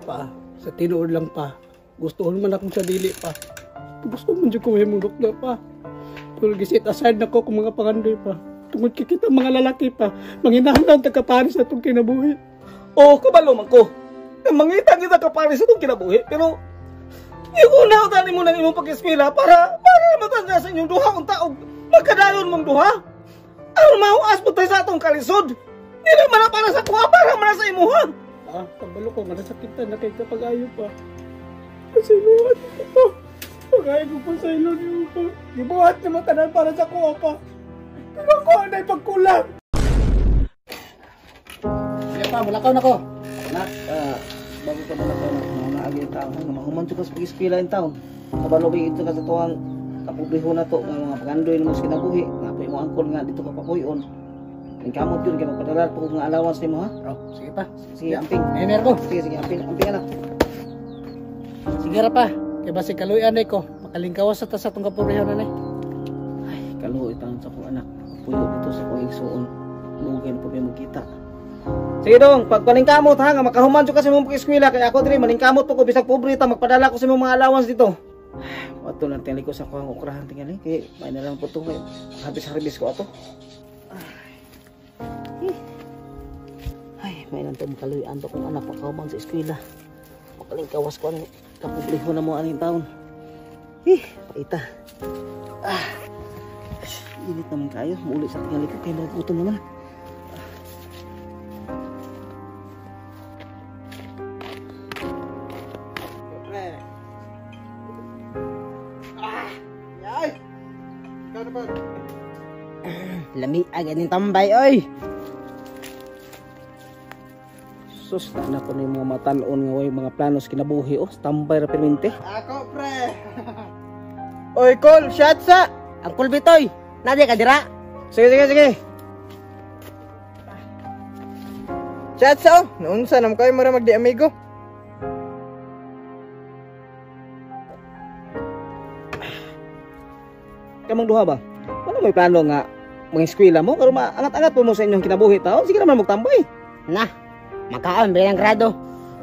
Pa, sa tinuod lang pa. Gusto man akong sa dili pa. Gusto man jud ko mahimong doktor pa. Pero gisit aside na ko kung mga pangandoy pa. Tungod kay kita mga lalaki pa, manginahanglan ta kapares sa atong kinabuhi. Oo, kabalo man ko. Mangita kita kapares sa atong kinabuhi, pero iunaw tani mo ng imong pag-eskwela para matanda sa inyong duha unta og magkadayon mong duha. Aron mauas po tayo sa atong kalisod. Dili man na para sa kuha, para man na sa imuha. Ah, kabalo ko nga nasakitan na kay kapag-ayo pa. Pasiluan ko pa. Pag-ayo ko pa sa ilo niyo pa. Gibuhat na matanan para sa kuha pa. Pero ako ang naipagkulang. Sige pa, mulakaw na ko. Nak, bago ka malakaw na, naagi ang taon. Mahuman ka sa pag-eskwela in town. Kabalo ba ito ka sa tuwang kapubliho na to, mga pagandoy na mo sa kinabuhi. Napoy mo angkol nga dito ka papuyon. Ang kamot yun, kaya magpadala po kung nga allowance nimo ha. Oh, sige pa. Sige, amping. Ay, ko. Sige, sige, amping, amping anak. Sige ra pa. Kaya basi kaluyan ay ko. Makalingkawas sa tas atong kapubliho na ni. Ay, kaluoy taon sa kong anak. Puyo dito sa kong igsuon. Lugay na po kayo magkita. Sige dong, pagpalingkamot ha, nga makahuman ka sa imong pag-eskwela, kaya ako diri malingkamot po ko bisag pobre ta, magpadala ko sa imong mga allowance dito. Ato lang tingali ko sa kuhang okrahan tingali, kay may na lang po to, harbis-harbis ko ato. Ay, may lang to makaluyan to kong anak makahuman sa eskwela. Makalingkawas ko ang kapubliho na mo aning taon. Paita. Ah, init naman kayo, muli sa tingali ko kay magutom naman. Lami agad ng tambay, oy. Sus, na ko ni mga matanon nga way mga planos kinabuhi, oh, tambay ra permente. Ako, pre. Oy, Col, shot sa. Ang kulbitoy. Nadi ka dira. Sige, sige, sige. Shot sa, oh. Naunsa nam kayo mura magdi amigo. Kamong duha ba? Wala may plano nga mga eskwela mo karon maangat-angat po mo sa inyong kinabuhi taon. Sige naman magtambay. Na, makaon ba ang grado?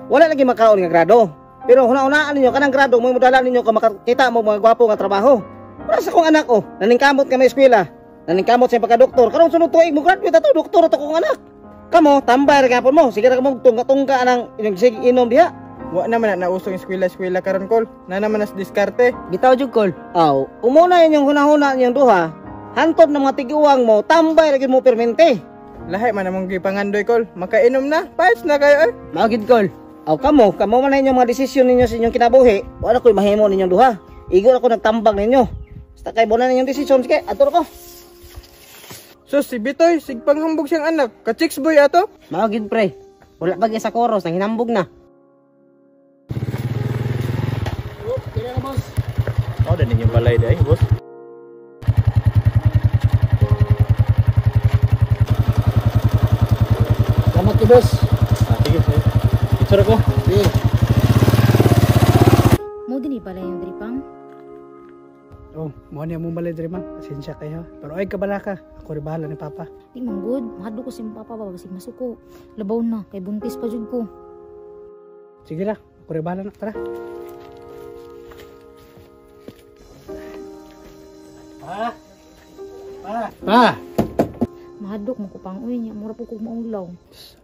Wala lagi makaon nga grado. Pero huna-hunaan ninyo kanang grado mo modala ninyo ka makakita mo mga gwapo nga trabaho. Wala sa kong anak oh, naningkamot nga may eskwela. Naningkamot sa pagka-doktor. Karon sunod tuig mo graduate ato, doktor ato kong anak. Kamo tambay ra gapon mo. Sige ra kamo tungga-tungga anang inyong sige inom diha. Wa naman na nausong eskwela-eskwela karon Kol. Na naman nas diskarte. Bitaw jud Kol. Aw, umuna inyong hunahuna ninyong duha. Hantod ng mga tiguang mo, tambay ra gyud mo permente. Lahi man among gipangandoy Kol. Makainom na, paits na kayo eh. Mao gid Kol. Aw kamo, kamo man inyong mga desisyon ninyo sa inyong kinabuhi. Wala ko'y mahimo ninyong duha. Igo ako nagtambag ninyo. Basta kay bona ninyong desisyon, sige, adto ko. Sus, si Bitoy, sigpang hambog siyang anak. Ka chicks boy ato. Mao gid pre. Wala pa sa koros, nang hinambog na. Oh, tira na boss. Oh, dan inyong balay day, boss. Salamat ko, boss. Ah, sige, sige. Picture ko. Sige. Mo din pala yung dripang. Oh, mo niya mo balay diri man. Pasensya kayo. Pero ay kabala ka. Ako rin bahala ni Papa. Di man good. Mahadlo ko si Papa ba basig masuko. Labaw na kay buntis pa jud ko. Sige ra, ako rin bahala na. Tara. Pa. Pa. Pa. Mahadlok mo ko pang uy niya, mura po kog maulaw.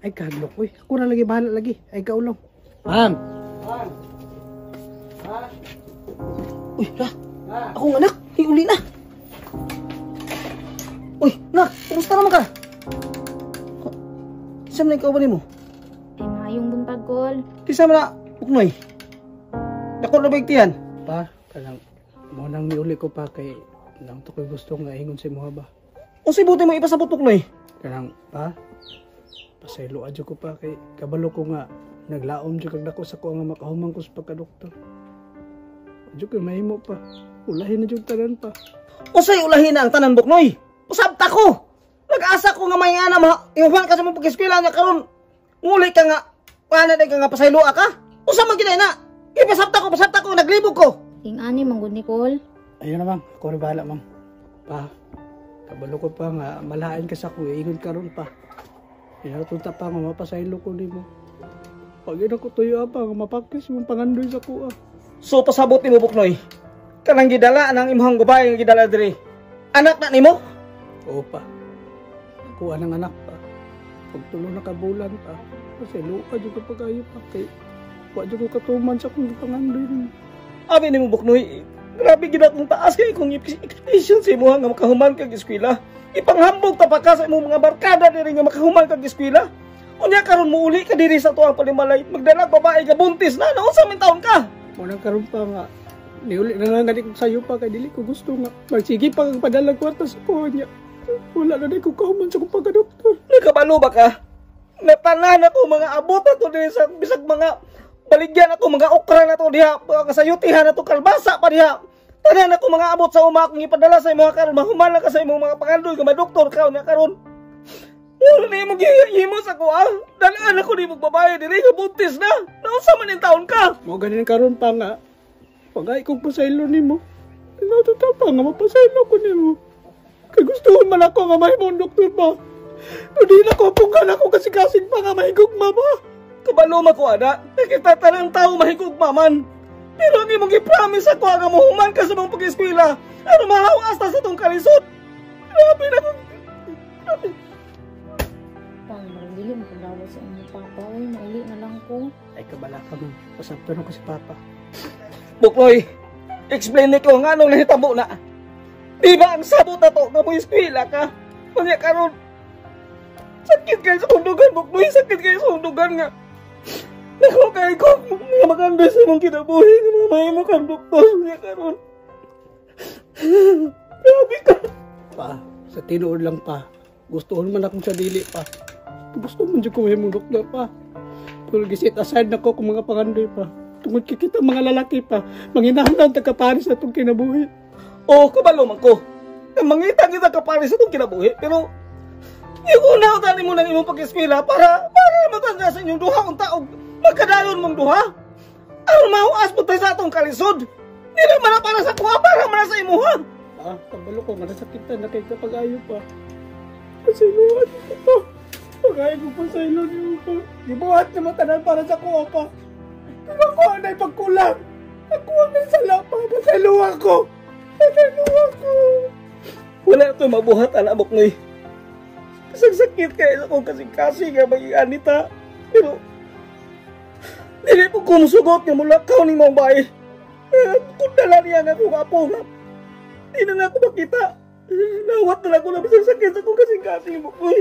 Ay kahadlok uy. Ako na lagi bahala lagi. Ay kaulaw. Ma'am. Ma'am. Uy, la. Akong anak, uli na. Uy, nak, kumusta naman ka? Kinsa man ikaw ba nimo? Ay maayong buntag Kol. Kinsa man na, Buknoy? Dako na ba igtihan? Pa, kanang mo nang niuli ko pa kay nang to koy gusto nga ingon sa imuha ba. Unsay buti mo ipasabot, Buknoy? Kanang pa, pasaylo adyo ko pa kay kabalo ko nga naglaom jud kag dako sa ko nga makahuman ko sa pagka-doktor. Adyo koy mahimo pa. Ulahin na jud tanan pa. Unsay ulahin na ang tanan, Buknoy? Usabta ko. Nag-asa ko nga may nga na ihuman ka sa mong pag-eskwela nga karon. Nguli ka nga, paano ka nga pasayloa ka? Usa man gid na. Ipasabta ko, pasabta ko, naglibog ko. Ing ani man gud ni Kol. Ayun na, ma'am. Ako rin bahala, ma'am. Pa, kabalo ko pa nga malain ka sa akong iingon karon pa. Inatunta pa nga mapasaylo ko nimo. Pag ina ko tuyo pa nga mapakis mong pangandoy sa kuha. So pasabot nimo Buknoy. Kanang gidala nang imong babae nga gidala diri. Anak na nimo? Oo pa. Kuha ng anak pa. Pag tulo na ka bulan pa. Kasi luka jud ko pag-ayo pa kay wa jud ko katuman sa akong pangandoy nimo. Abi nimo Buknoy, grabe gid akong taas kay kung expectation sa imo nga makahuman kag eskwela. Ipanghambog ta pa ka sa imong mga barkada diri nga makahuman kag eskwela. Unya karon muuli ka diri sa tuang palimalay, magdala babae nga buntis na, naunsa man taon ka? Muna karon pa nga niuli na lang gani ko sayo pa kay dili ko gusto nga magsige pa kag padala kwarta sa kuha niya. Wala na ko kahuman sa akong pagka-doktor. Nakabalo ba ka? Natanan ako mga abot ato diri sa bisag mga baligyan ato mga okra na to diha, mga sayutihan ato kalbasa pa diha. Tanan ako mga abot sa uma akong ipadala sa imong karon mahuman na ka sa imong mga pangandoy nga madoktor ka unya karon. Wala na imong gihimo sa kuha. Dalaan ako nimo babae diri nga buntis na. Naunsa man ning taon ka? Mo ganin karon pa nga pagay kong pasaylo nimo. Natuta pa nga mapasaylo ko nimo. Kay gusto man ako nga mahimong doktor pa. Pero di na ko punggan ako kasing-kasing pa nga mahigugma ba. Kabalo man ko ana, nakita tanang tao mahigugma man. Pero ang imong gi-promise ako nga mohuman ka sa mong pag-eskwela, ano mahawas ta sa tong kalisod. Grabe na ko. Grabe. Pa, dili mo kadawa sa imong papa. Uy, mauli na lang ko. Ay kabala ka man. Pasabto na ko si papa. Buknoy, explain ni ko nga anong nahitabo na. Di ba ang sabot na to nga mo eskwela ka? Unya karon sakit kayo sa hundugan, Buknoy, sakit kayo sa hundugan nga. Nako kay ko nga maganda sa imong kinabuhi nga mga mahimo kang doktor unya karon. Grabe ka. Pa, sa tinuod lang pa. Gusto man akong sa dili pa. Gusto man jud ko mahimong doktor pa. Pero giset aside na ko kung mga pangandoy pa. Tungod kay kita mga lalaki pa. Manginahanglan ta kapares sa atong kinabuhi. Oo, kabalo man ko. Mangita kita kapares sa atong kinabuhi, pero yung una tani mo ng imong pag-eskwela para matanda sa inyong duha unta og magkadayon mong duha. Aron mahuas po tayo sa atong kalisod. Dili man na para sa kuha, para man na sa imuha. Ah, kabalo ko nga nasakitan na kay kapag-ayo pa. Pasiluan ko pa. Pag-ayo ko pa sa ilo niyo pa. Gibuhat na matanan para sa kuha pa. Pero ako ang naipagkulang. Ako ang may sala pa. Pasiluan ko. Pasiluan ko. Wala ito mabuhat, anak mo, Noy. Kasang sakit kaya sa akong kasing-kasing nga maging anita. Pero, dili po kumusugot nga mula kao ni mong bae. Kung dala niya nga akong apo nga, di na nga ako makita. Nawat na lang ko na masang sakit sa akong kasing-kasing mo, Noy.